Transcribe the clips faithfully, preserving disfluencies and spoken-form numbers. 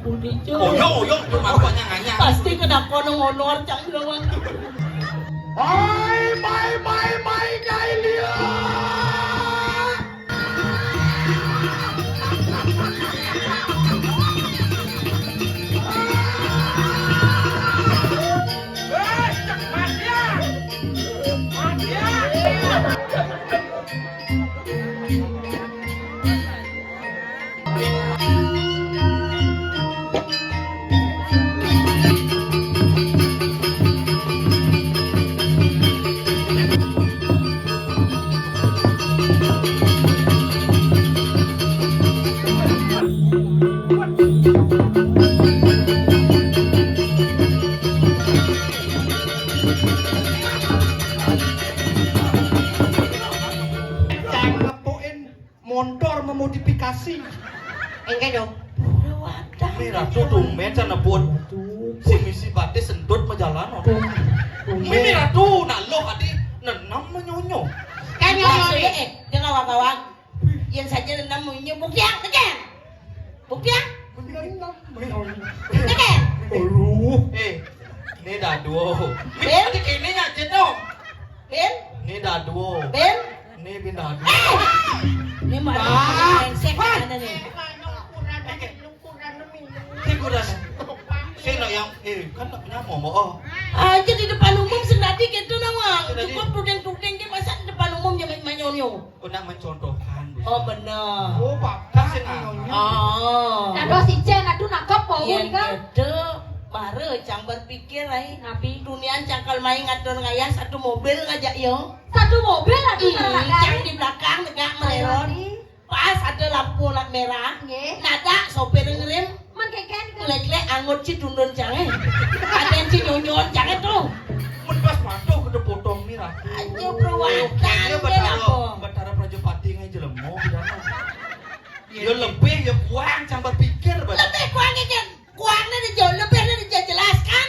Budi, Cuk. Oyong, oyong, cuma aku hanya nanya. Pasti kena kono honor, Cang, bilang. Mai, mai, mai, mai, Nyai Lia. Montor memodifikasi. Enggak dong. Mi Ratu tumben sana buat. Si misi batis sentut majalan. Mi Ratu naloh adi nenam menyonyo. Kan nyonyo ni. Eh, dia kawan-kawan. Yang saja nenam menyonyo. Buktian, tekan. Buktian. Tekan. Aduh. Eh, ini dah dua. Bin? Tadi kini nyajet dong. Bin? Ini dah dua. Bin? Ini bin dah dua. Eh! Ini mah brengsek mana nih? Ini kurang. Sing nak yang, eh, kan nak punya mama. Oh. Aja di depan umum sing tadi gitu nawang. Sing tadi. Cukup tuding-tuding ke masa di depan umum jangan manyonyo. Kau nak mencontohkan. Oh, bener. Oh, Pak. Kan sing nak. Oh. Aduh, si Jen, aduh, nangkep, Pak. Iya, gitu. Baru cang berpikir ai. Napi? Dunia cangkal main ngatur ngayah satu mobil ngajak yo. Satu mobil aduh. Hmm, cang di belakang tegak mererot. Pas ada lampu nak merah. Nggih. Nada sopir ngerem. Man keken ke? Lek-lek angut si tundun cang eh. Ada si nyonyon cang eh tuh. Mun pas matuh kudu potong mi Ratu. Aja perwatan. Kayaknya Batara, Batara Prajapati ngai jelema pidana. Ya lebih ya kuang cang berpikir. Lebih kuang keken. Kuangnya dijauh, lebihnya dijauh jelaskan.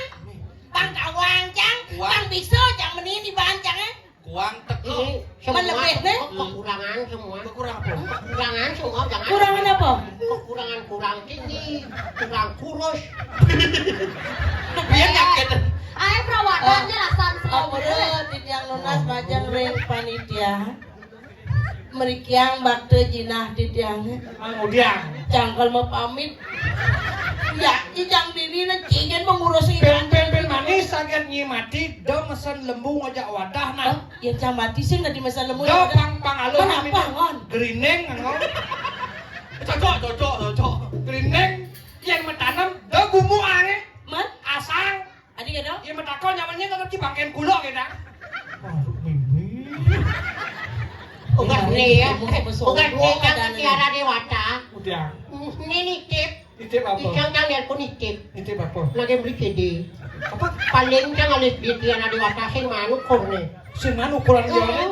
Bang Kawang, Cang. Kuang. Bang Biso, Cang, mending di bahan, Cang, eh. Kuang teko. Ini semua kekurangan semua. Kekurangan apa? Kekurangan semua, jangan. Kurangan apa? Kekurangan kurang tinggi, kurang kurus. Biar yakin. Ayo perawatan jelasan semua. Apa dia yang nunas majang ring panitia? Merikiang bakte jinah titiang. Mang Udiang. Cangkel mau pamit. Ya, ijang dini na cingen mengurus ikan. Ben, ben, ben manis saget nyimati do mesen lembu ngajak wadah nah. Oh, ya cang mati sih tadi mesen lembu. Do pang pang alun. Kenapa ngon? Gerining ngon. Cocok, cocok, cocok. Gerining yang metanem do gumu ange. Man? Asang. Adi kata? Iya, metakon nyamannya tetap cibangken kulo kita. Unggas nih ya. Unggas nih kan Tiara Dewata. Udah. Ini nitip. Nitip apa? Ijang cang nelpon nitip. Nitip apa? Lagi beli C D. Apa? Paling cang alis di Tiara Dewata sing manuk korne. Sing manuk ukuran dia.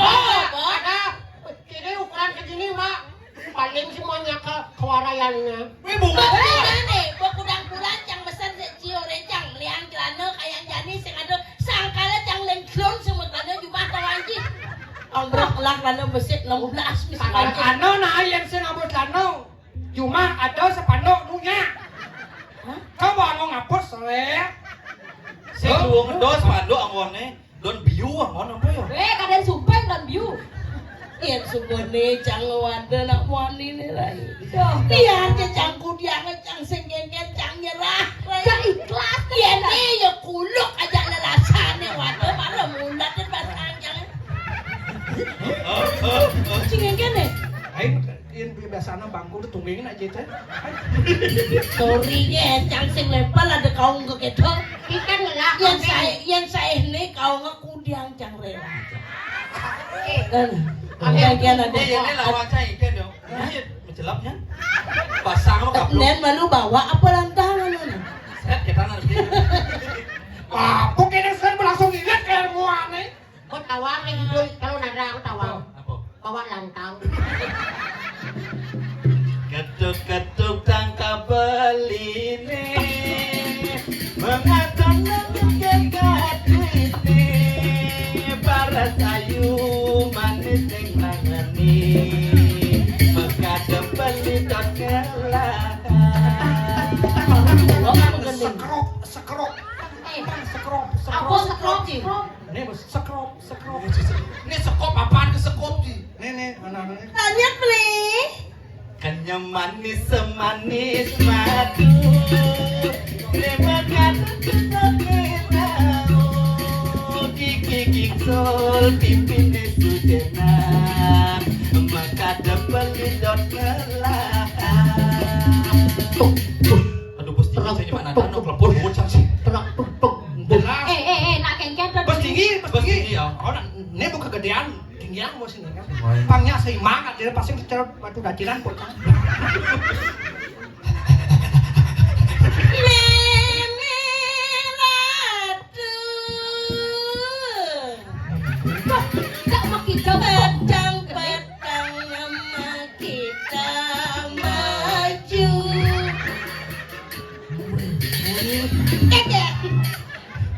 Oh, ada. C D ukuran segini, Mbak. Paling semuanya ke kewaraiannya. Weh, bunga. Bukudang bulan cang mesen sik cio recang melian celana kayak jani sing ada sangkala cang lengklon semua celana jubah tawanji. Ambrok lah celana besik enam belas misalnya. Ano nah yang sing ngabut celana. Cuma ada sepanduk nunya. Hah? Kau mau ngapus soe. Sing luwung dos panduk angone. Don biu, ah, mon apa ya? Eh, kadang sumpah don biu. Iya, sumpah nih, cang wadah nak wani nih, Rai. Biar aja cang kudiang, cang sing genggen, cang nyerah, Rai. Gak ikhlas, iya nih, ya kuluk aja lelasan nih, wadah, malah mulat dan pas cang. Cing genggen nih. Ayo. Yen biasana bangku tunggengin aja teh. Sorry ya, cang sing lepel ada kaung ke gitu. Ikan ngelak. Yen saya, yen saya ini kaung aku diang cang rela. Dan bagian ada. Ya, ini lawan saya ikan dong. Ini mencelapnya. Pasang apa kaplok? Nen malu bawa apa lantangan ini? Set kita nanti. Apa kena sen langsung ingat kayak muane. Kok tawang nih hidung kalau nada aku tawang. Apa? Bawa lantang. Ketuk-ketuk tangkap beline, mengatakan kegatine, paras ayu manis ning tangane, mengkadem beli tak kelak. Nih, Bos, sekop, sekop. Ini sekop apaan ke sekop sih? Nih, nih, anak-anak. Tanya, Bli. Kenyam manis semanis madu. Terima kasih kita tahu. Kiki Kingsul pimpin sudena. Maka depelidot melahap. Tuh, tuh. Aduh, Bos, tinggi saya mana? Anu, kelepon bocah sih. Terak, tuh, tuh. Eh, eh, eh, nak kengkeng, Bos, tinggi, Bos, tinggi. Ya. Oh, nak, ini bukan kegedean. Tinggi yang bos ini kan. Pangnya seimbang, ada pasang secara batu dacilan, bocah. Mémé Ratu. Wah, tak mau kita petang-petang nama kita maju. Kagak.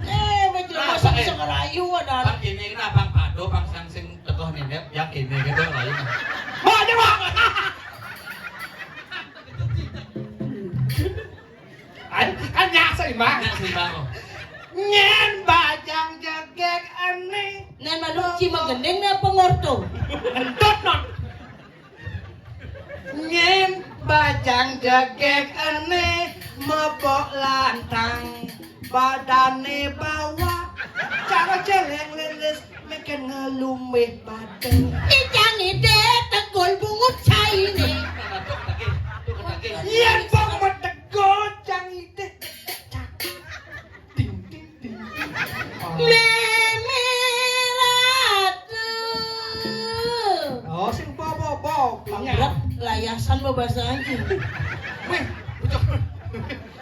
Eh, maju masa bisa ngerayu ada. Bang, gini, kenapa Bang Pado, Bang Sang sing tekoh nih, Dep? Ya gini gitu, lain. Mau aja, Bang. Kan, kan nyasa, Bang. Nyasa, Bang. Nyén bajang jegég ané. Nén manuk cima gending né apa ngorto? Ngentut, non. Nyén bajang jegég ané mebok lantang, badané bawa. Cara céléng lilis, meken ngelumbih badeng. Ijang idé tegul bungut cainé. Yén bok metegul jang idé. Ting, ting, ting, ting. Mémé Ratu. Oh, sing bawa-bawa. Berat, layasan babasa aja. Wéh, bocah.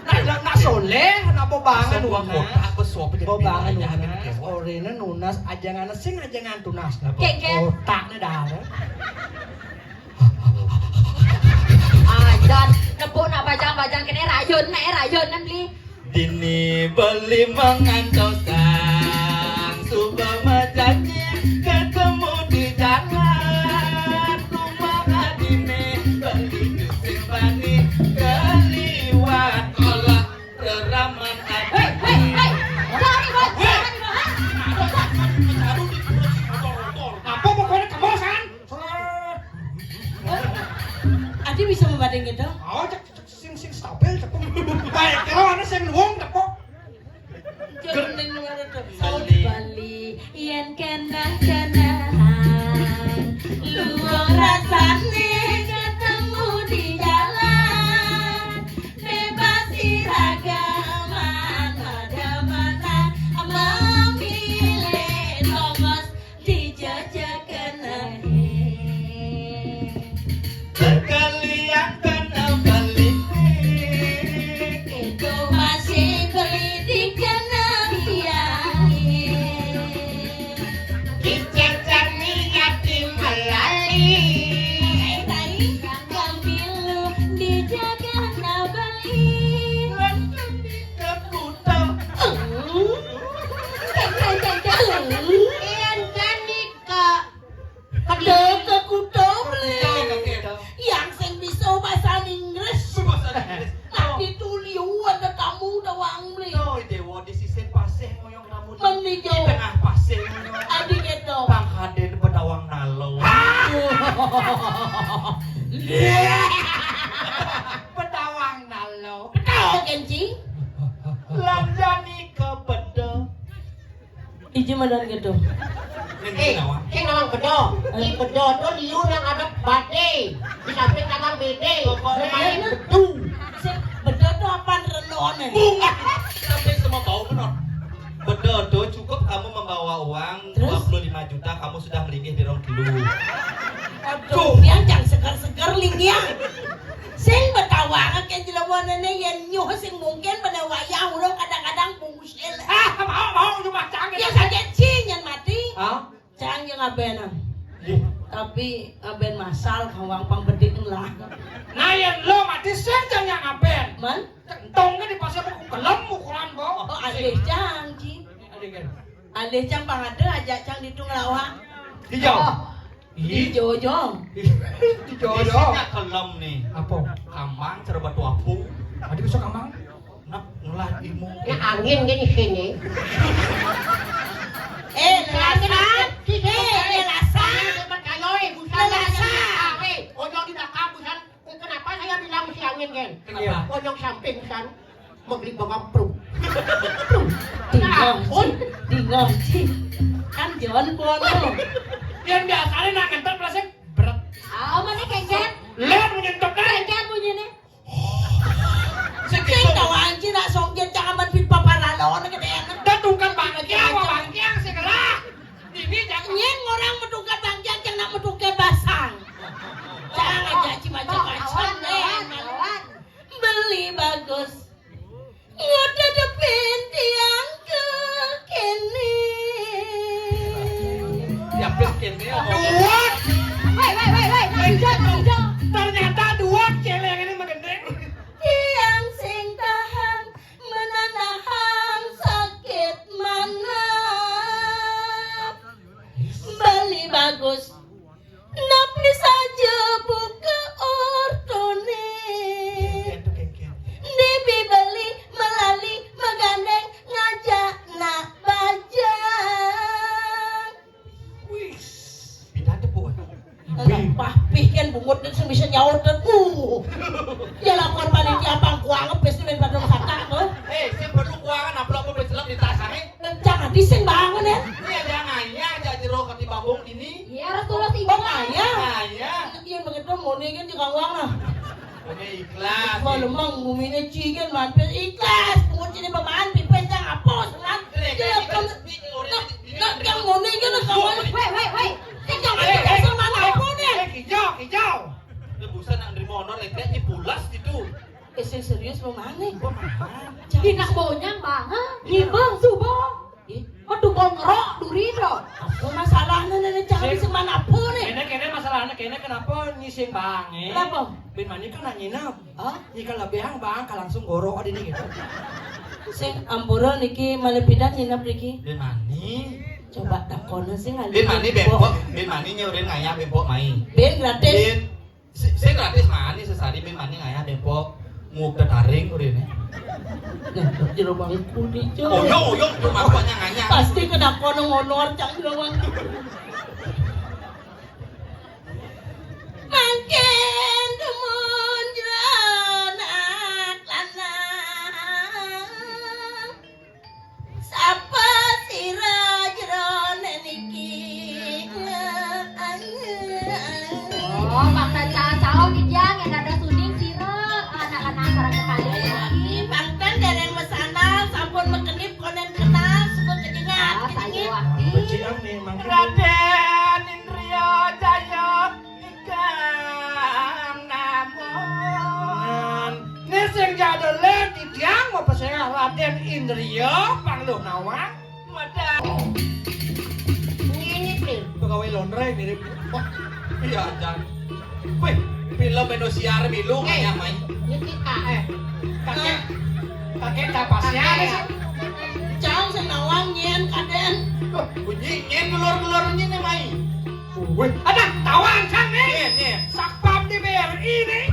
Nak, nak, nak soléh, nak bobangan. Sebuah kota, apa suap jadi bobangan wilayah, nunas. Oréna nunas, ajangan sing ajangan tunas. Kek, kek. Otaknya dah. Ajan, nepuk nak bajang-bajang kéné rayun, nak rayun, Bli. Dini beli mengantosang, suba majanji ketemu di jalan. Rumah adine beli sing bani keliwat, olah reraman. Hei, hei, hei. Sorry, Bos. Hei. Sorry, Bos. Apa pokoknya kamu, San? Adi bisa membanding gitu? Oh, cek, cek, sing, sing stabil, cek. Baik, kalau ana sing luwung, cek. Gending ngono to. Bali. Bali, yén kenang-kenangan, luwung rasané ketemu di jalan. Bebas iragaman, pada-pada memilih tongos. Dijajakan ae. Sekalian kena balik. Itu masih beli dikena biaya. Dijajan niat di Melali. Tai, tai, yang kamilu dijaga na beli. Lan kami ke kuta. Yang kami ke Kedo ke kuto, Bli. Kuto ke kuto. Yang sing bisa bahasa Inggris. Bahasa Inggris. Nah, di tuliu ada tamu tawang, Bli. Tuh, Dewa di sisih pasih ngoyong tamu. Meni, Jo. Di tengah pasih ngoyong. Adi gitu. Bang Haden bedawang nalo. Bedawang nalo. Betul, kencing. Lanjani ke bedo. Iji madan gitu. Eh, sing nawang bedo. Ki bedo to liu nang ada badé. Di samping kamar B D. Pokoknya bedu. Sing bedo to apaan, renoné? Bunga. Sampai semua bau benar. Bedo to cukup kamu membawa uang. Terus? Dua puluh lima juta, kamu sudah melinggih di rong telu. Aduh, yang jang seger-seger lingiang. Sing betawang ke jelewané yén nyuh sing mungkin bené wayah urung kadang-kadang bungsil. Ah, mau, mau, cuma cang. Ya saja cing yang mati. Hah? Cang yang ngaben. Iya. Tapi ngaben masal kawang pang bedik lah. Nah, yén lo mati sing cang yang ngaben. Man? Entong kan di pasar buku kelem ukuran, Bo. Oh, alih cang, cing. Alih kan. Alih cang pang ada aja cang ditung lawak. Hijau. Oh. Ih. Di Jojo. Di Jojo. Isinya kelem nih. Apa? Kamang, cara batu apung. Adi bisa kamang? Nak ngelah ilmu. Ya, angin gini sini. Konyong samping san. Mengklik bengong, prung. Prung. Dingong, Ci. Dingong, Ci. Kan Jon kono. Yén biasané nak ngentot plastik bret. Ah, omane kengken. Lén nyentok kan. Kengken bunyiné. Sing tau anjir nak songkir cakaman pipa paralon gedéan. Dah tungkang bangkiang, bangkiang sing gerak. Ini jangan. Nyén orang metungkang bangkiang, jangan nak metungkang basang. Jangan aja Ci macam-macam. Awan, awan, awan. Beli bagus. Ngadepin tiang ke kene. Tiang ke kene. Duak. Woi, woi, woi, woi. Nang hijau, nang hijau. Ternyata duak céléng ini menggendek. Tiang sing tahan menanahang sakit manah. Beli bagus. Napi saja buka ortone. Kengken tuh, kengken. Nipi beli melali megandeng ngajak nak bajang. Wis, pindah tepuk. Alah, papih kan bungut dan sing bisa nyaut dan uh. Ya lakukan panitia pangkuang pes nih pada masakan tuh. Eh, sing perlu kuangan apa lo mau selap di tasangnya? Jangan dising bangun ya. Ini ada ngayah aja jero ketimbang ini. Iya, harus tulus ikhlas. Oh, ngayah. Ngayah. Iya, begitu muni kan juga uang lah. Oke, ikhlas. Wah, lemang buminya cigen mampir ikhlas. Pungut sini pemain pipis yang apa, Seman? Iya, kan. Nak yang muni kan kawan. Woi, woi, woi. Kan jangan kita sama apa nih? Eh, hijau, hijau. Udah bosan nak nerima honor, lek ini pulas gitu. Eh, sing serius mau mana? Gua mana? Di nak bonyang banget. Ngibeng subuh. Ih, metu kol ngerok duri to. Apa masalahnya nih, cari sing mana apa nih? Kene, kene masalahnya kene kenapa nyising banget? Kenapa? Bin mani kan nang nginep. Hah? Jika lebih bang, ka langsung goro di ini gitu. Sing ampura niki malih pindah nginep niki. Bin mani. Coba takono sing. Bin mani bempok, bin mani nyurin ngayah bempok mai. Bin gratis. Bin. Si, sing gratis mani sesari bin mani ngayah dempok muka taring urine. Nah, jero bangku di, Cok. Oyo, oyo, cuma aku hanya ngayah. Pasti kena kono ngono, Cak, jero bangku. Mangkin dumun jero anak lanang. Sapa sira jerone niki? Oh, bangsa cao-cao di tiang yang ada suning sira, anak-anak sareng kekalih. Ayo, niki bangsa dereng mesanal, sampun mekenip konen kenal, sebut kejengat. Ah, sayu wakti. Becik nih, Mang. Raden Indriya Jaya. Ingkang namun. Nih sing jadele titiang mau peserah Raden Indria Pangluh Nawang. Wadah. Nginyit nih. Pegawai laundry mirip. Wah, iya, Jan. Wih, film Indosiar milu. Eh, kayak main. Nginyit, Kak. Eh, kakek, kakek kapasnya. Kakek. Cang sing nawang nyen kaden. Loh, bunyi nyen gelor-gelor nyen nih, Mai. Wih, ada tawang kan nih? Nih, nih. Satpam di B R I nih.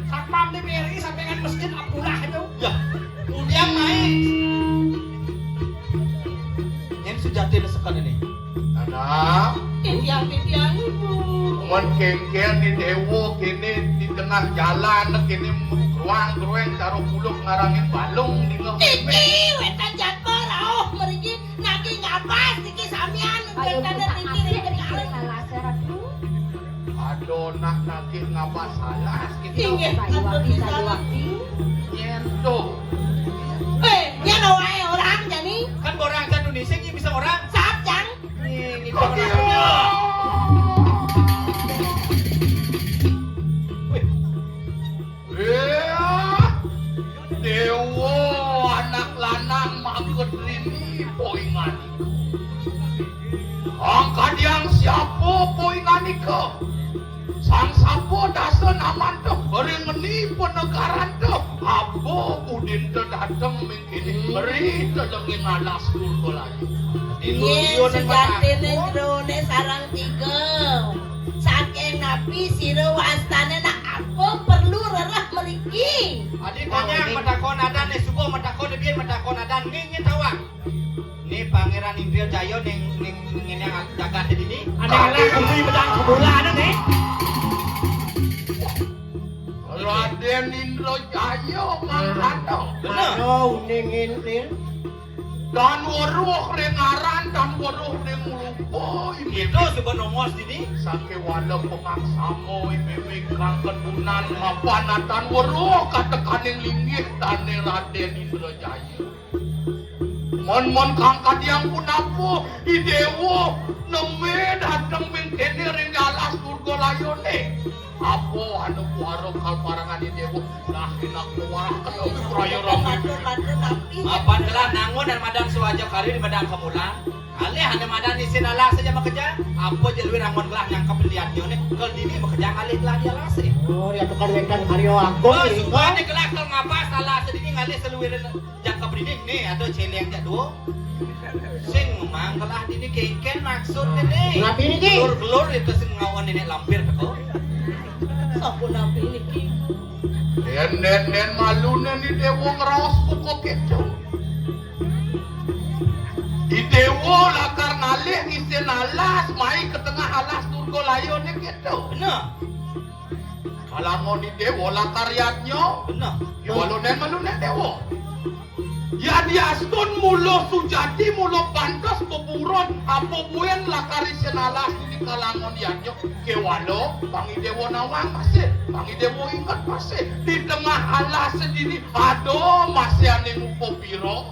Satpam di B R I sampingan Masjid Abdullah itu. Ya, kemudian naik. Ini sujati sekan ini. Ada. Titiang-titiang ibu. Mun kengken di dewo kene di tengah jalan kene ruang-rueng karo puluk ngarangin balung di ngepipis. Iki wetan jadwal rauh mriki. Nagih ngabas niki samian. Ayo, nggih, kita tanda asik niki niki, niki. Aduh. Aduh, nak nagih ngabas salah kita. Inggih, sayu wakti, sayu wakti. Nyentuh. Eh, yen wae orang jani. Kan orang satu Indonesia ini bisa orang. Sap, Jang. Nih, gitu. Oke. Wih. Wah, dewa anak lanang magetrini poingan. Angkadiang siapa poingan ika? Sang sapa dasa namanta ring ngeni panegaranta? Apa budinta dateng ming Ini beri telengin alas kulkul aja. Nggih, sejatine jerone sareng tiga. Saking napi sira wastane nak apa perlu rereh mriki? Adi tanyang matakon adan, eh, subuh matakon, biyen matakon adan, nggih, nggih, tawang. Ni Pangeran Indra Jaya ning, ning, ning yang jagat ini. Ada yang lain, kuwi pedang sebulan, nih. Ora Raden Indra Jaya mangkana. Bener. Ada uning intil. Tan weruh ring aran, tan weruh ring rupa. Itu suba nongos dini. Sakéwala pamaksama, mimih kang kedunan mapan, tan weruh katekaning linggih dané Raden Indra Jaya. Mon-mon kang kadiang punapa, I Déwa nembé dateng mengkéné ring alas Durga Layané. Apa anu kuara kalparangan I Déwa? Lah, enak kuara kena praya ramé. Matur, matur, matur, tapi mapan gelah nangun dan madan suaja kari di madan kemulan. Alih anu madan isin alas saja makejang. Apa ja luir angon gelah nyangkep liatnya nih. Kal dini makejang alih gelah di alas eh. Oh, ya tukang wénten karya agung. Oh, nih, subané gelah kal ngabas alas dini ngalih seluirin. Jaka berining nih, ada céléng jak dua. Sing mangkelah dini kénkén maksudné nih. Napi niki? Gelur-gelur itu sing ngawan nenek lampir teko. Sapunapi niki? Yén, yén, yén maluné ni Déwa ngraos buka kéto. I Déwa lakar ngalih ngisin alas, mai ka tengah alas Durga Layané kéto. Bener. Kalangon I Déwa lakar yadnya. Bener. Iwalunén maluné Déwa. Yadiastun mula sujati, mula pantes beburon, apa buin lakar isin alas dini kalangon yadnya. Kéwala, pang I Déwa nawang masih, pang I Déwa inget masih. Di tengah alas dini, ada masih ané ngupa pira.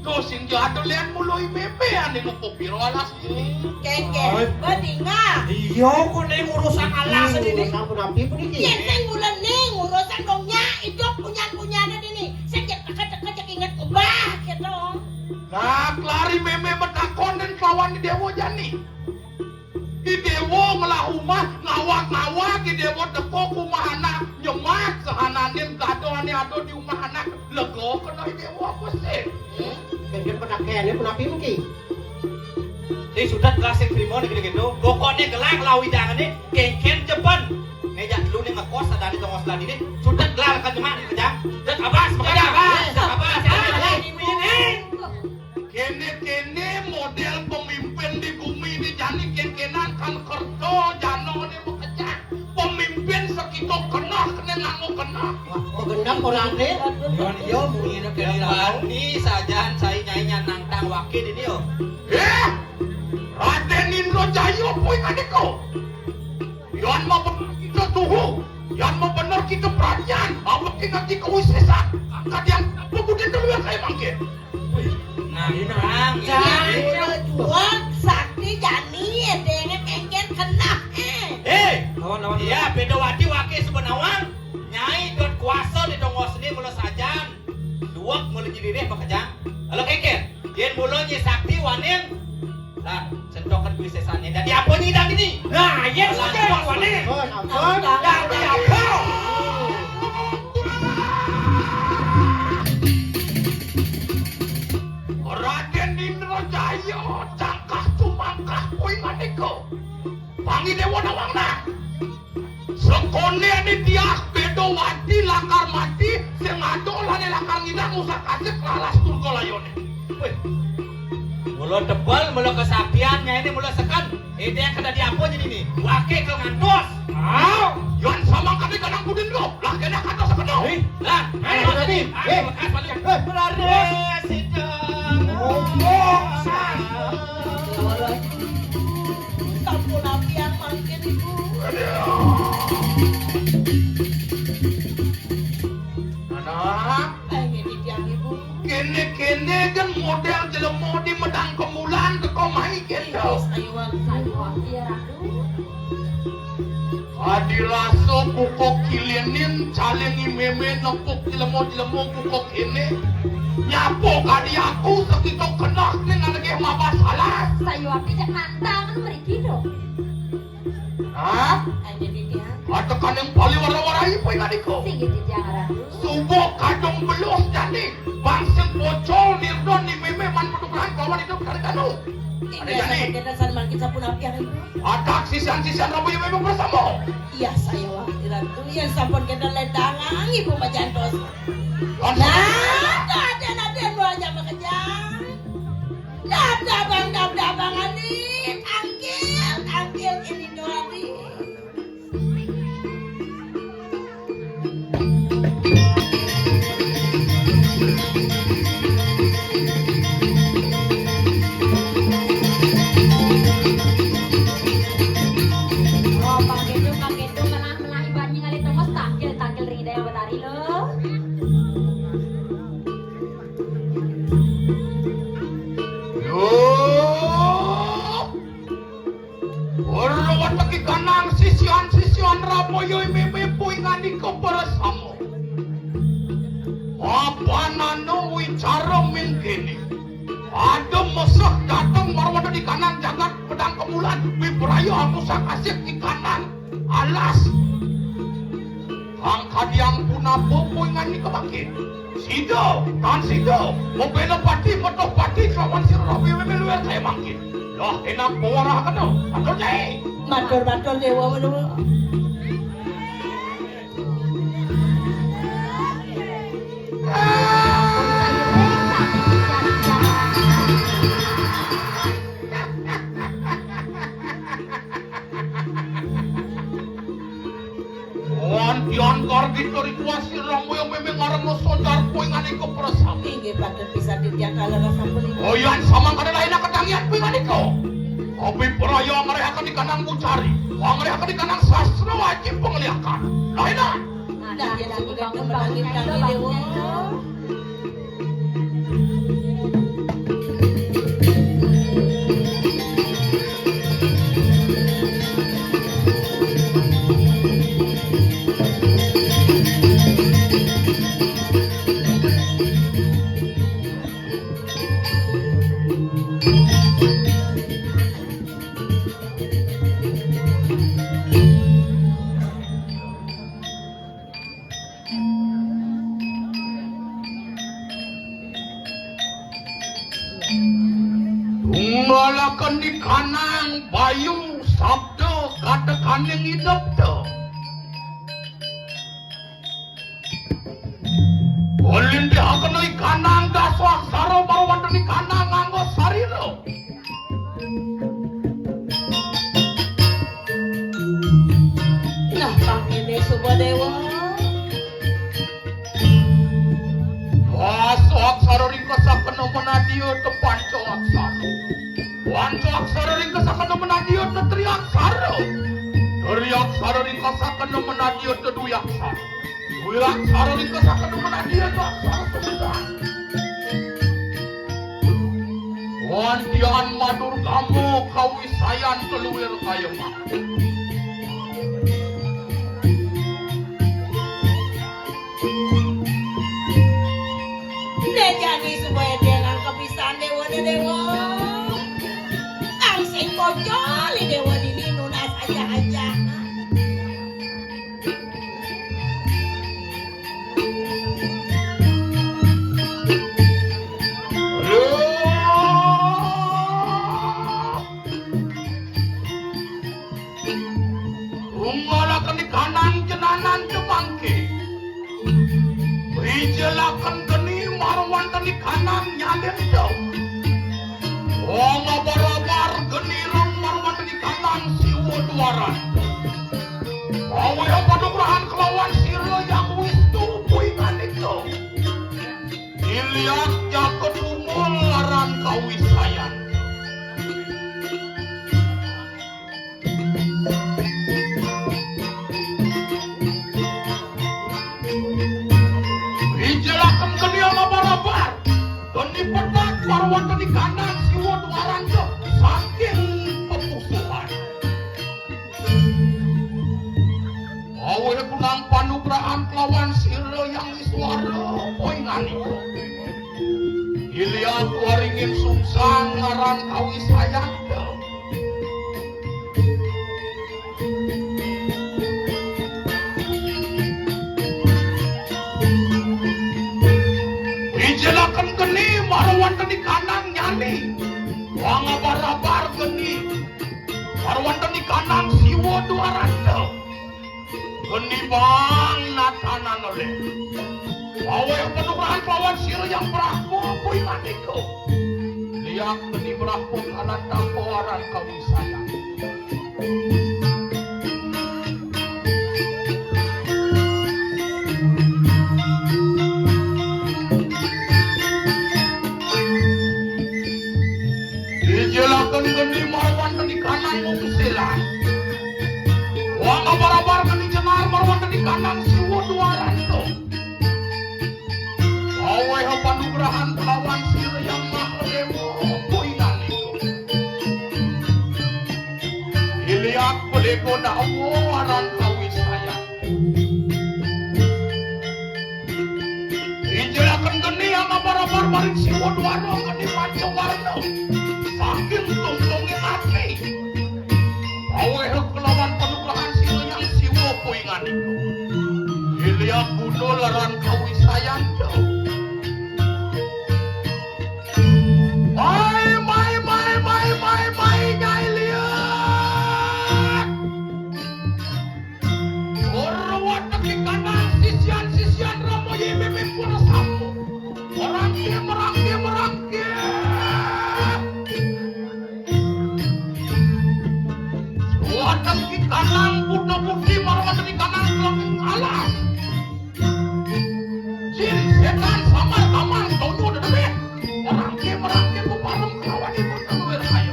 Tuh, sing ja ada lén mula I Mémé ané ngupa pira alas dini. Kénkén, badinga. Iya, kok né ngurusan alas dini. Ngurusan punapi puniki? Yén sing mula né ngurusan dong nyak idup punyan-punyané dini. Sing ja teka-teka ja inget ubah kéto. Nah, klar I Mémé matakon dan kelawan I Déwa jani. I Déwa ngelah umah, ngawag-ngawag, I Déwa teka ka umah anak, nyemak sahananing gaduh ané ada di umah anak, lega kena I Déwa apa sih? Hmm? Kénkén panakéné punapi mungkin? Sing sudat gelah sing trima nih gitu-gitu. Pokokné gelah ngelawi jangané, kénkén jepen. Né jak telu né ngekos adané tongos gelah dini. Sudat gelah kan nyemak nih kejang. Sudat abas, makanya abas. Abas. Abas. Ini. Kéné-kéné modél pemimpin di gumi né jani kénkénan kan kerta jana né makejang. Pemimpin sakita keneh kéné nganggo keneh. Wah, kok gendam orangé? Iya, iya, mungkin kéné. Bani sajan sai nyai nyan nantang waké dini yo. Eh, Raden Indra Jaya apa yang ada kau? Yan mah bener kita tuhu, yan mah bener kita perhatian, apa kita kita wisésan. Angkat yang pemudin dulu yang saya mangkin. Wih, nantang. Yang mula jual sakti jani, édéngé kénkén keneh, eh. Eh, lawan, lawan. Iya, Bédawati waké suba nawang. Nyai dot kuasa di tongos né mula sajan. Duwek mula jiririh makejang. Lalu kénkén, yén mula nyai sakti wanin. Lah, sentokan kuwi sésané. Dadi apa nyai dadi ni? Nah, yén saja wanin. Ampun, ampun. Dadi apa? Raden Indra Jaya, cangkah cumangkah kuwi manika. Pangi Déwa nawang nah. Sekoné ane tiah Bédawati lakar mati, sing ada olane lakar ngidang usah kasih kelalas turga layone. Wih. Mula tebel, mula kesapian, nyai ini mula seken. Ide yang kena diampun jadi ni. Wake ke ngantos. Au. Yon samang kami kadang pudin lo. Lah kena kata sekena. Hei. Lah. Hei, hei, hei. Hei. Hei. Berare sidang. Ngomong, San. Sampun apian mangkin, Ibu. Anak. Pengen titiang, Ibu. Kene-kene kan model jelema di medang kemulan teko mai kene. Sayuan, sayuan, iya, Ratu. Kadi rasa buka kilinin calingi meme nepuk jelema-jelema buka kene. Nyapo kadi aku sekito kenah ning nganegeh mabas alas. Sayuan, cek nantang, kan mriki, Dok. Hah? Ayo, Ditya. Katekan yang paling wara-warai, poin adiko. Sing, Ditya, Ratu. Subuh kadung belus jani. Bang sing bocol, nirdon, ni meme, man petukaran, kawan itu kari kanu. Ada jani. Kita san mangkin sampun apian itu. Ada sisian-sisian rabu yang memang bersama. Iya, saya wakil Ratu. Yang sampun kita ledangang, Ibu Majantos. Nah, ada, ada, ada, ada, aja makejang. Dab-daban, dab-dabangan ni, tangkil, tangkil, ini doa ni. Ika prasama. Mapanana wicara mangkene. Ada meseh dateng marwanda di kanan jagat pedang kemulan, wipraya anusa kasih di kanan alas. Kang kadiang punapa poingan nika mangkin? Sida, tan sida, mabela pati, metuh pati, kelawan sira rabi wiwil luwir kaya mangkin. Lah, enak bawarah kena. Atur, Cai. Matur, matur, Dewa, Dewa. Wantian kargita rituasi rambuya meme ngarana sojar poingan ika prasami. Inggih, patut pisan titiang kala rasa punika. Oyan samangkana laina katangian poingan ika. Abipraya ngrehaken di kanang bucari, ngrehaken di kanang sastra wajib pangliakan. Laina. Nah, jadi kita kembali tadi, Dewa. Tunggalaken di kanang bayu sabda katekaning idepta. Ulintihaken di kanang dasa aksara marwanten di kanang nganggo sarira. Nah, pangene Subadewa. Dasa aksara ringkesakena manadia te panca aksara. Panca aksara ringkesakena manadia te triaksara. Triaksara ringkesakena manadia te dwiaksara. Dwiaksara ringkesakena manadia te aksara sebutan. Wantian madurgama kawisayan keluir kaya mangke. Nek jani supaya dia nangkep pisan Dewa, Dewa. Ang sing kocol, Dewa, dini nunas aja-aja. Tunggalaken di kanang jenanan jemangke. Rijelaken geni marwanten di kanang nyalin jauh. Wong abar-abar geni rong marwanten di kanang siwa duaran. Aweh panugrahan kelawan sira Hyang Wistu puingan nika. Iliak jaket umul laran kawisayan. Rijelaken geni abar-abar. Geni pedak marwanten di kanang siwa duaran saking pepusuhan. Aweh kunang panugrahan kelawan sira Hyang Iswara poingan nika. Iliak waringin sungsang ngaran kawisayanda. Rijelaken geni marwanten di kanang nyali. Wong abar-abar geni marwanten di kanang siwa duaranda. Geni bang natanan oleh. Aweh panugrahan kelawan sira Hyang Brahma poingan nika. Liak geni Brahma kalantang pawaran kawisayan. Dijelaken geni marwanten di kanang Wong Selan. Wong abar-abar geni jenar marwanten di kanang Siwa Dwaranta. Aweh panugrahan kelawan sira Hyang Mahadéwa poingan nika. Iliak pelego dawa aran kawisayan. Siwa Dwara ngening Pancawarna. Saking tungtunging ati. Aweh kelawan panugrahan Sira Hyang Siwa poingan ika. Ilia guna laran kawisayanta. Mai, mai, mai, mai, mai, mai, Nyai Liat. Ora watek ikanan sisian-sisian Rama Yememe pura sampun. Merangke, merangke, merangke. Watek ikanan buta budi marang watek ikanan kelengking alas. Jin setan samar-samar dono dedebet. Merangke-merangke peparum kelawan ipun kaluar kaya.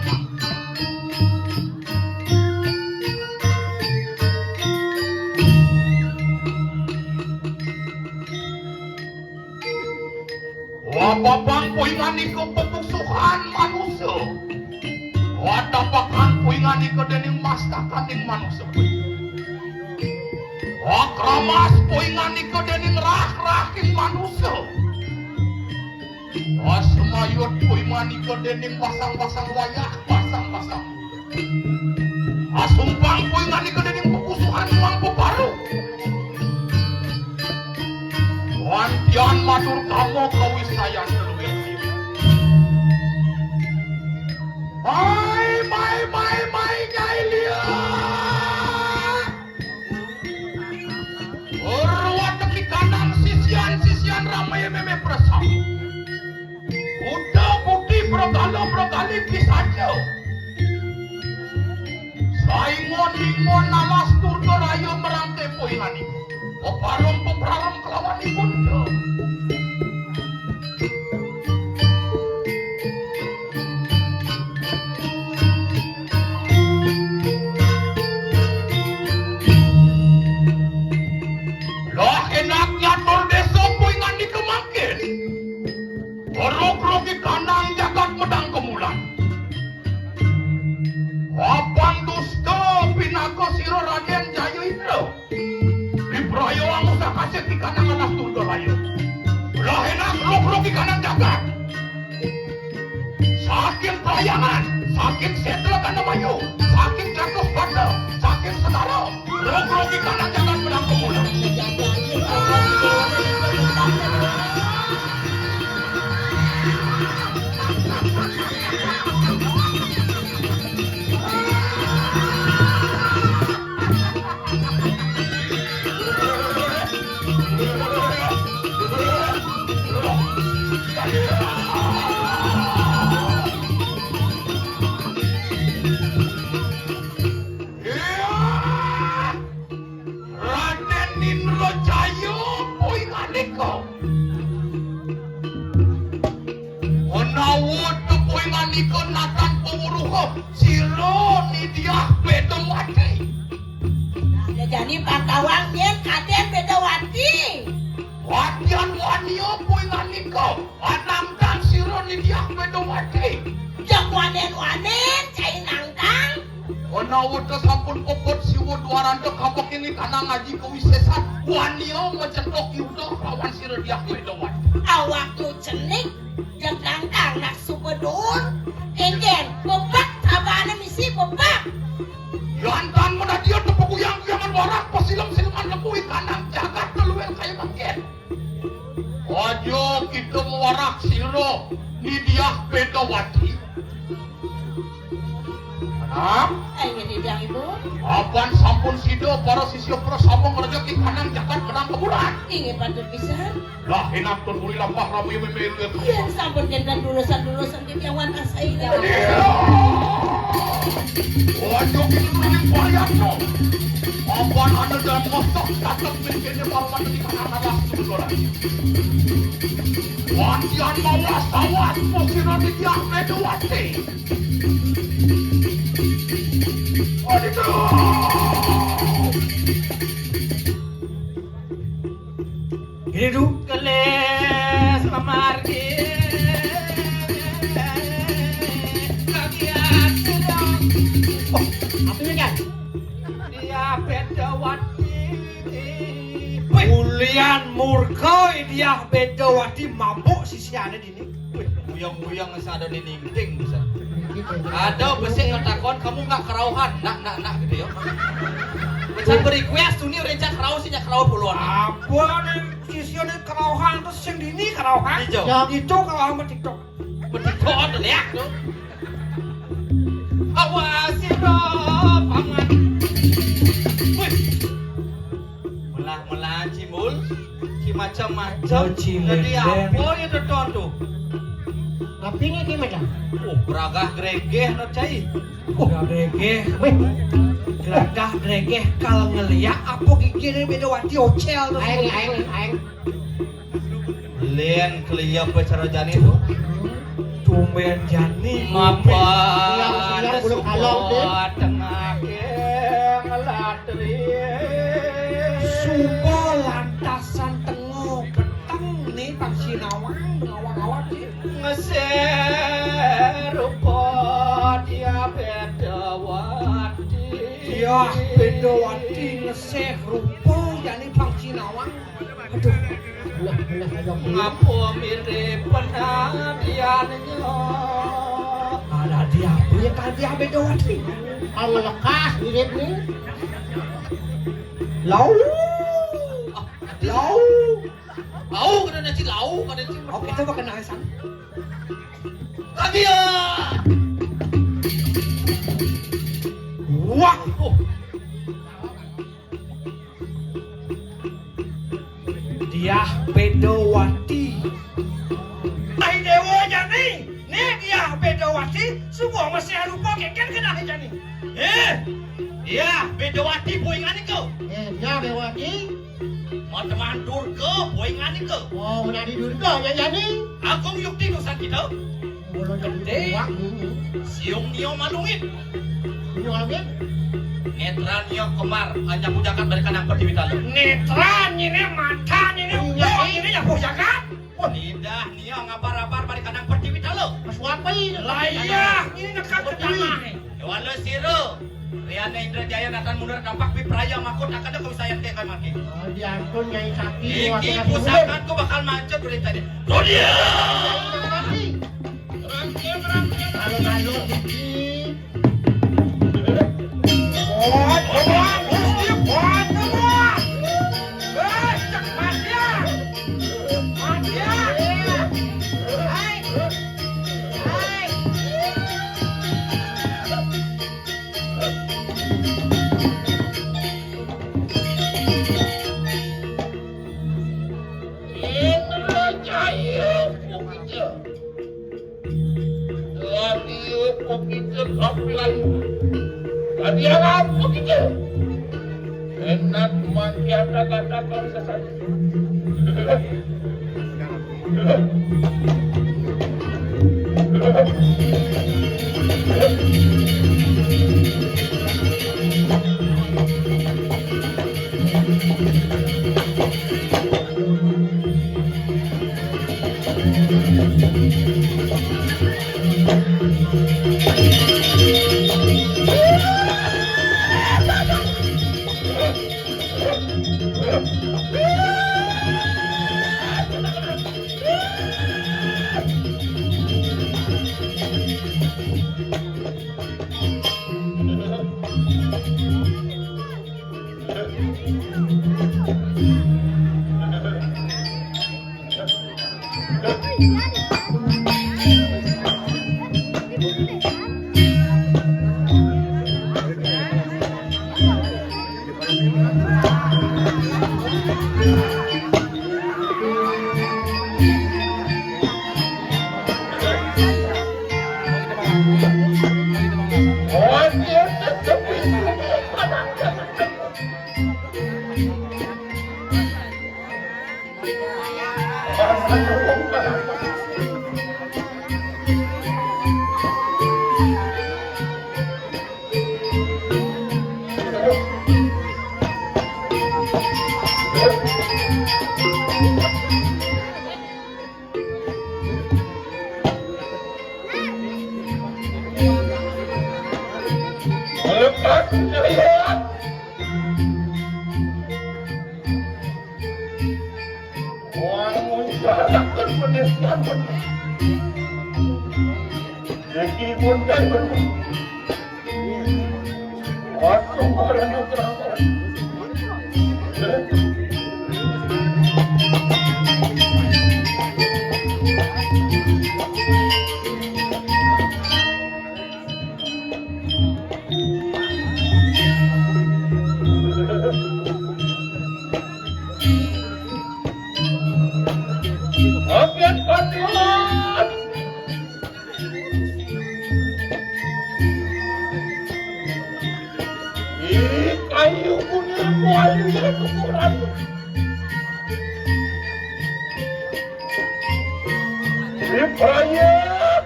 Wapapang poingan ika pepusuhan manusa. Watapakan poingan ika dening mastakaning manusa. Wakramas poingan ika dening rah-rahing manusa. Wasemayut poingan ika dening basang-basang wayah, basang-basang. Asumpang poingan ika dening pepusuhan limang peparu. Wantian matur kama kawisayan keluwih. Mai, mai, mai, mai, Nyai Liat. Ora watek ikanan sisian-sisian Rama Yememe prasam. Buta budi bergala bergali pisaja. Saingon-ingon alas turga raya merangke poingan ipun. Peparum-peparum kelawan ipun. Lah enak nyatur desa poingan nika mangkin. Ruk-ruk ikanan jagat medang kemulan. Apan dusta pinaka sira Raden Jaya Indra. Dipraya angusak asik ikanan alas turga raya. Lah enak ruk-ruk ikanan jagat. Saking Payangan, saking Setra Gandamayu, saking Gatus Bata, saking Segara, ruk-ruk ikanan jagat menang kemulan. Iya, Raden Indrajaya poingan nika. Menawa tepung manika natan pawuruha sira Nidiah Bedawati. Nah, jani pantawang nyen Raden Bedawati. Wadian wania poingan nika, anangtan sira Nidiah Bedawati. Jak wanen-wanen cai nangkang. Menawa ta sampun pepet siwa dwaranta kabeking ikanan ngaji kawisesan, wania macentok yuda lawan sira Diah Bedawati. Awakmu cenik, jegangkang nak suka dur, enggen, bebak, tabane misi bebak. Yantan menadia tepeguyang-guyangan warak, pasilem-sileman lembu ikanan jagat keluwen kaya mangkin. Aja kita mawarah sira Nidiah Bedawati. Nah, eh, ini dia ibu. Apan sampun sida para sisya prasama ngrejeki kanang jagat menang keburan. Inggih patut pisan. Lah, enak Tun Uli lampah ramu ya meme ilu ya. Yen sampun kenten dulusan-dulusan titiang wantah saida. Waduh, ini nuling varian no. Apan anu dan mosok cakep mikirnya paruman di kanan alas kebetulan. Wantian mawas tawas posiro di tiang Medawati. Waduh. Ini tuh. Kelis mamargi. Oh, apa ini kan? Dia Bedawati. Wih, ulian murka Diah Bedawati mabuk sisiane dini. Yang uyang sing ada di ningting bisa. Ada besi ketakon kamu nggak kerauhan, nak nak nak gitu ya. Bisa beri request tuh nih rencak kerauh sih nyak kerauh puluhan. Apa nih sisi ini kerauhan terus sing dini kerauhan? Hijau. Ya. Itu kerauhan mah TikTok. Mah TikTok ada lihat tuh. Awas sih bro, paman. Wih. Melah-melah cimbul, si macam-macam. Oh, cimbul. Jadi apa ya teton tuh? Tapi ini gimana? Oh, geragah gregeh no cai. Oh, gregeh. Weh. Geragah gregeh kal ngeliat apa gigi ini beda wati ocel tuh. Aing, aing, aing. Lén keliep cara jani tuh. Tumben jani. Mapa siang-siang bulu kalong, Dé. Tengah latri. Suba lantasan tengo peteng nih Bang Sinawang ngawang-ngawang nih. Ngeseh rupa dia Bedawati. Dia Bedawati ngeseh rupa jani Bang Sinawang. Aduh, belah, belah, ayo. Ngapa mirip penadiannya? Ada dia, punya tadi apa itu, Wati? Kalau lekas mirip nih. Lau. Lau. Lau, kada nanti lau, kada nanti. Oke, coba kena hasan. Lagi ya. Wah. Oh. Diah Bedawati. Ai dewa jani, né Diah Bedawati, suba masih arupa kékén kenah jani. Eh, Diah Bedawati boingan iko. Eh, Diah Bedawati. Mateman Durga boingan iko. Oh, menadi Durga ya jani. Agung Yukti nusan kita. Bulu jadi tuak dulu. Siung nio malungit. Ini malungit. Netra nio kembar, hanya pujakan dari kanang pertiwi talo. Netra ini, mata ini, iya, ini ya pujakan. Lidah nio ngabar-abar dari kanang pertiwi talo. Mas wapi? Lah iya, ini dekat ke tanah. Walau siro. Riana Indra Jaya natan mundur tampak pipraya makut akan ada kewisayan ke kamaki. Oh, diantun Nyai Sakti. Iki pusakaku bakal mancet berita ini. Rodia! Malu-malu, Gusti. Kuat, kuat, Gusti, kuat, kuat. Eh, cek mati ya. Mati ya. Hai. Hai. Indra Jaya, Gusti. Lari kopi ke kapilan. Lari apa kita? Enak mangkian kata-kata sesat. Wah, mun galak kan pedes kan, pedes. Punten. Aduh, marana. Oke, Fatimah. Ih, kayu kuning kuali ukuran. Ih, proyek.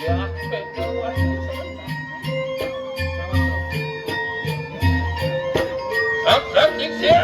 Ya, petuan. Sak, sak, sik, sik.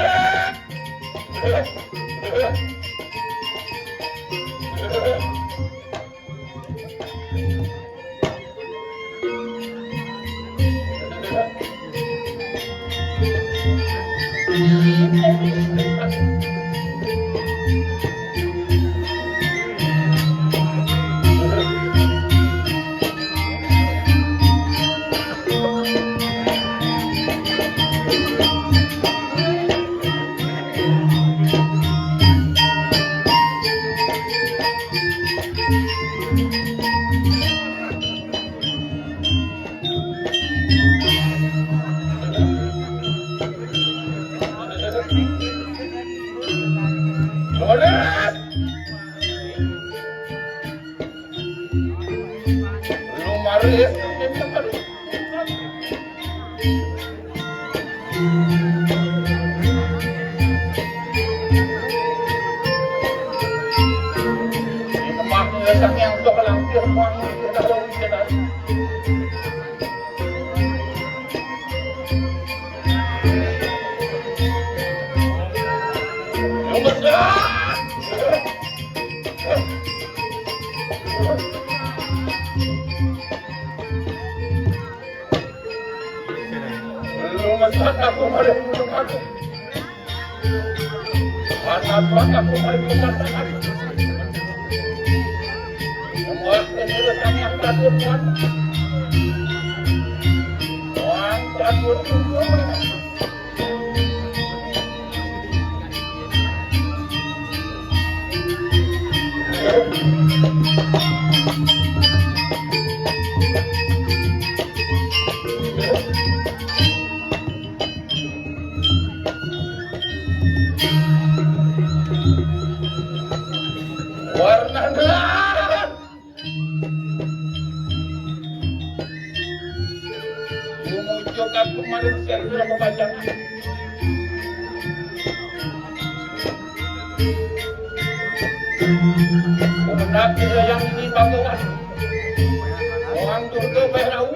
Boleh. Lumari. Belum, aku mari, aku. Anak aku mari, aku. Semua ini kami yang takut, Tuhan. Tuhan, takut, Tuhan. Warna gelap. Mumuncul aku kemarin saya sudah membaca. Mengaku yang ini bagawan. Orang turga berau.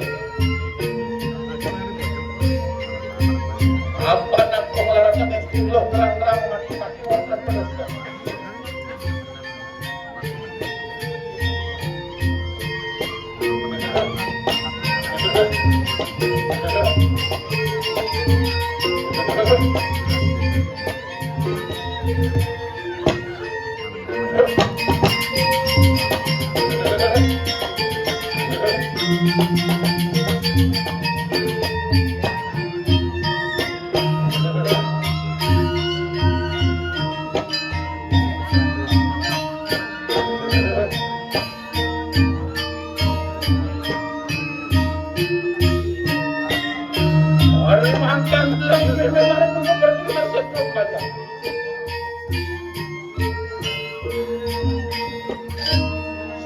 Apa nak pengelarang yang terang-terang mati-mati orang terus.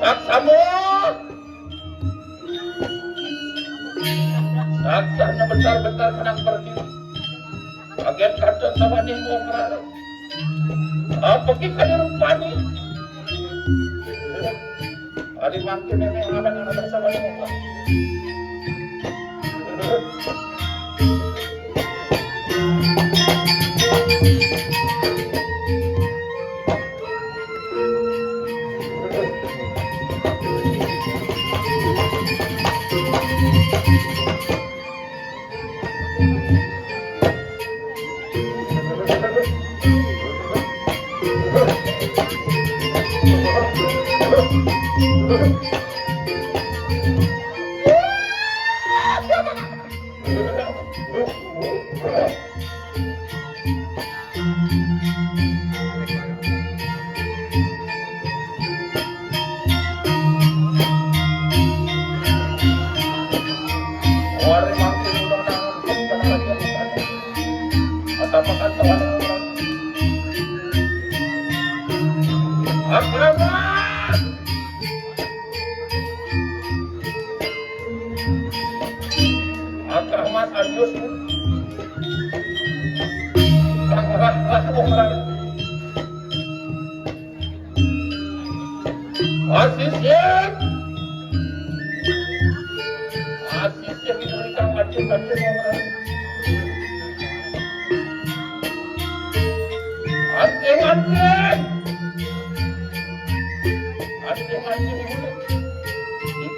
Saksamu. Saksana bentar-bentar kenang pergi. Bagian kata sama nih mau ngerara. Apa kita di rupani? Ari mangkin nenek ngamen anak sama ini. Aduh. Tangan aku, Bang. Asisir. Asisir itu ikang acil-acil, Bang. Anting-anting. Anting-anting.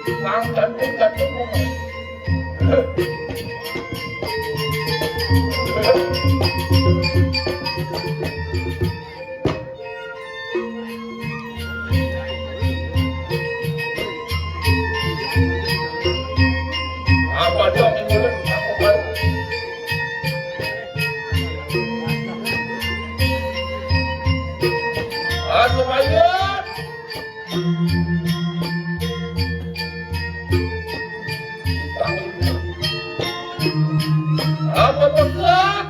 Ikang anting-anting, Bang. Apa dong yang boleh aku tahu? Aku bayar. Apa pesan?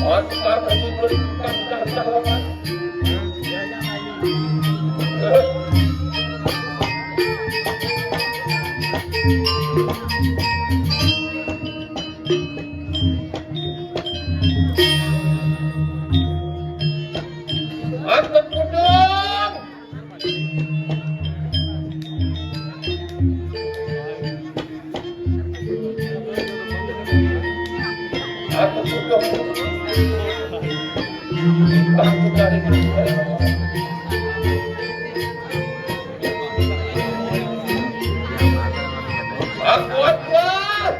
Mantap, Gunung. Aku butuh. Aku cari. Aku kuat, kuat.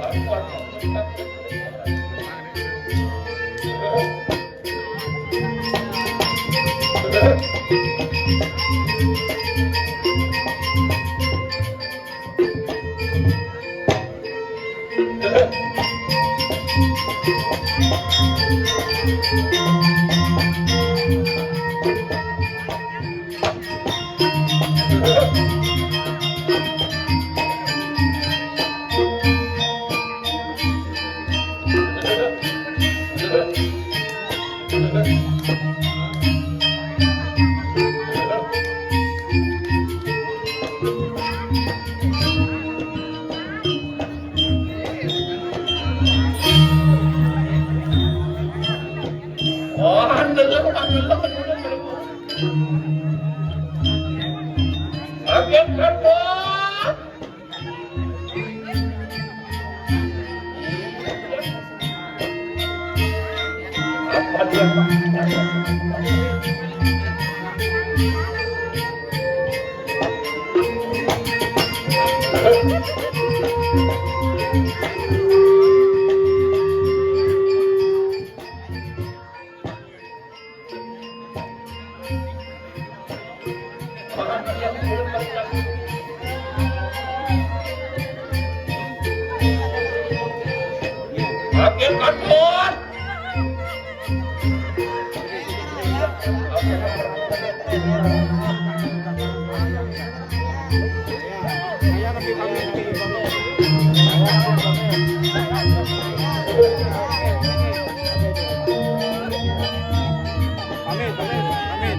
Aku kuat. Oh, andel, andel, andel. Agen, agen. Amin, amin, amin.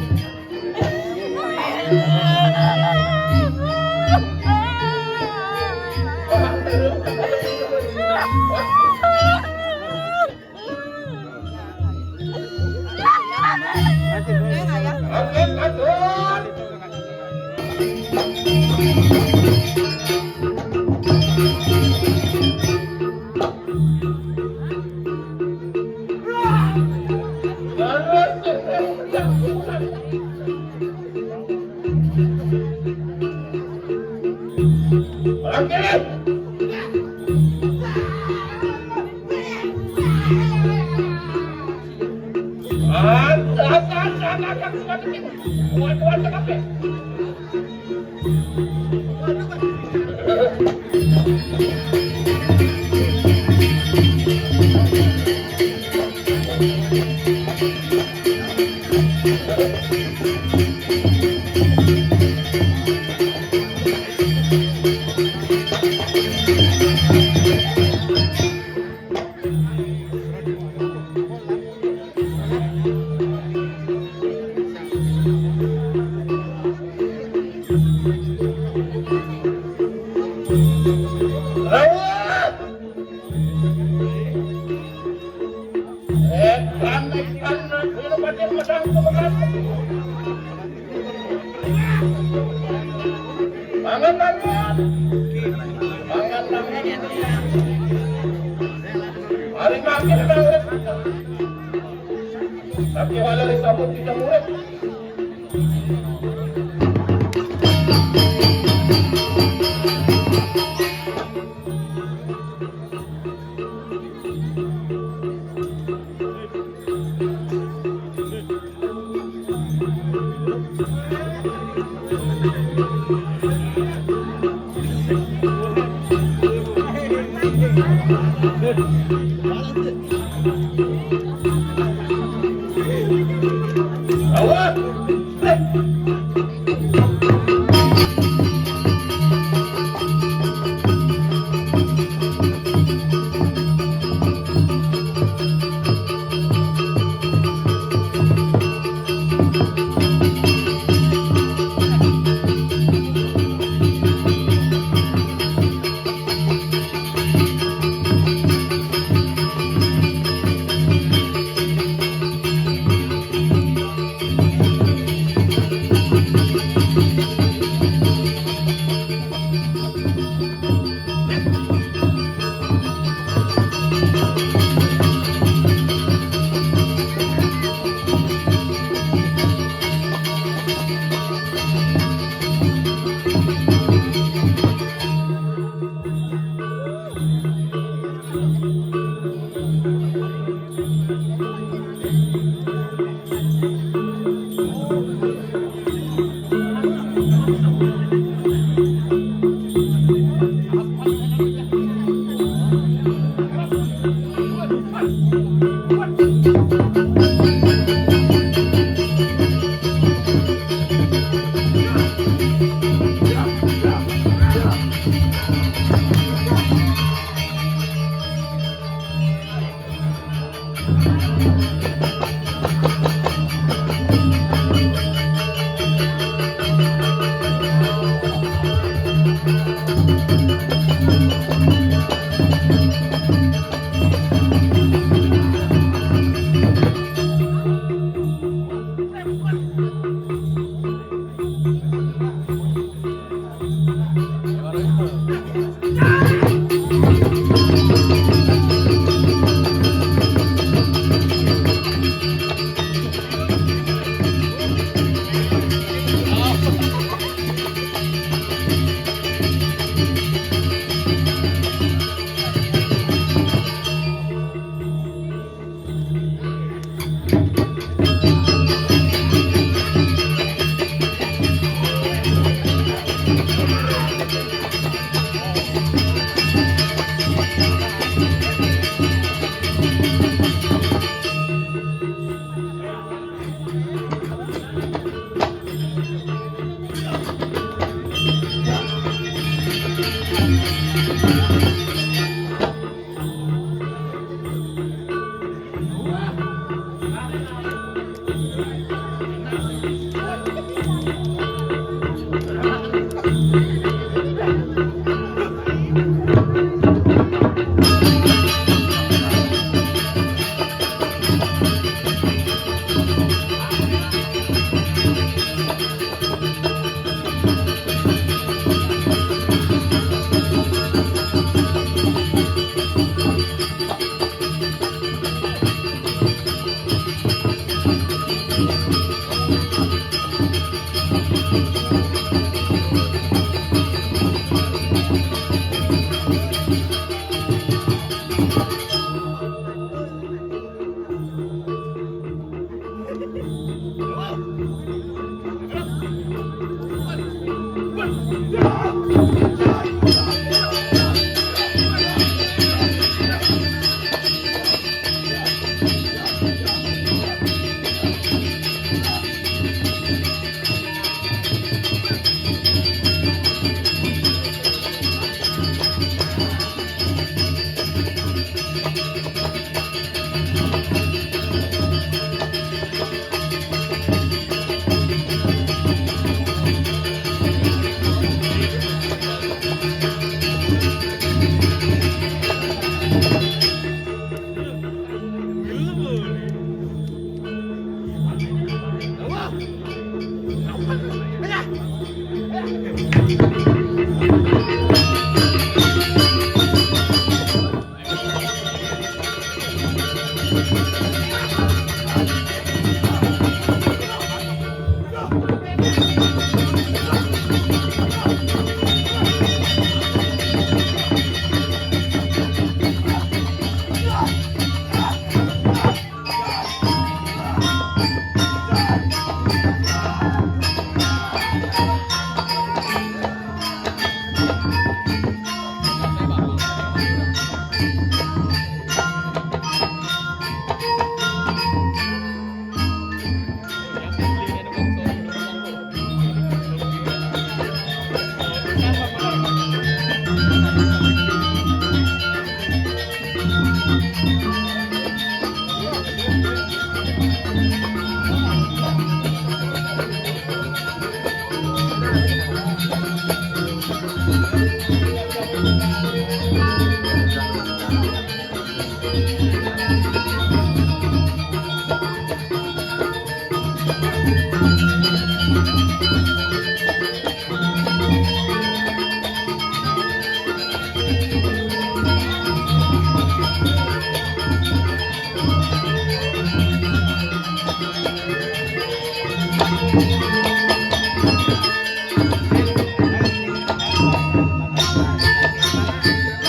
Mangan, mangan. Mangan, mangan. Hari makin banget. Tapi walau disambut kita murid.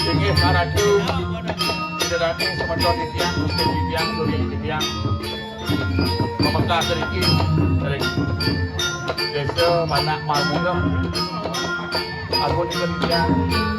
Inggih, Ratu, Ida Dané, semeton titiang, Gusti titiang, Surya titiang. Pameksa riki ring Désa Panak Marbunga. Agung ida titiang.